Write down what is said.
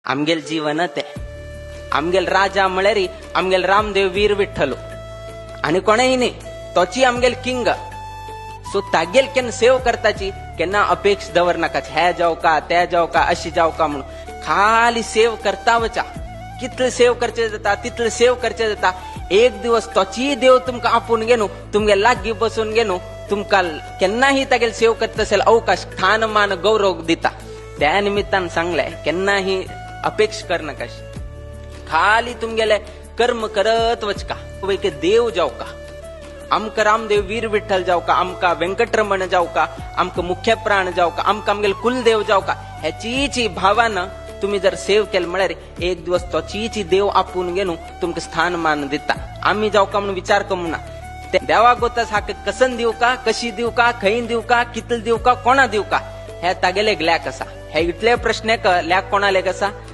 आमगेल जीवन ते आमगेल राजा म्हळ्यार आमगेल रामदेव वीर विठ्ठलो आनी कोणेय न्ही, तोची आमगेल किंग. सो तागेल केन्ना सेव करताची केन्ना अपेक्ष दवर नाका, हे जावका ते जावका अशी जावका म्हणून. खाली सेव करता वचा, कितले सेव करचे जाता तितले सेव करचे जाता. एक दिवस तोचीय देव तुमकां आपोवन घेनु तुमगे लागीं बसून घेनु तुमकां केन्नाही तागेल सेव करता असेल अवकाश स्थान मान गौरव दिता. त्या निमित्तान सांगले केन्नाही अपेक्ष कर नाका, खाली तुमगेले कर्म करत वचका एक देव जावका. आमकां रामदेव वीर विठ्ठल जावका, आमकां व्यंकटरमण जावका, आमकां मुख्य प्राण जावका, आमकां आमगेले कुलदेव जावका, हेचीची भावान तुम्ही जर सेव केले म्हळ्यार एक दिवस तोचीची देव आपून घेनु तुमकां स्थान मान दिता. आमी जावका म्हणून विचार करूं ना, ते देवाक गोतास हाका कसन दिवका, कशी दिवका, खंय दिवका, कितले दिवका, कोणा दिवका, हे तागेले लेख आसा. हे इतले प्रश्न लेख कोणा लेख आसा?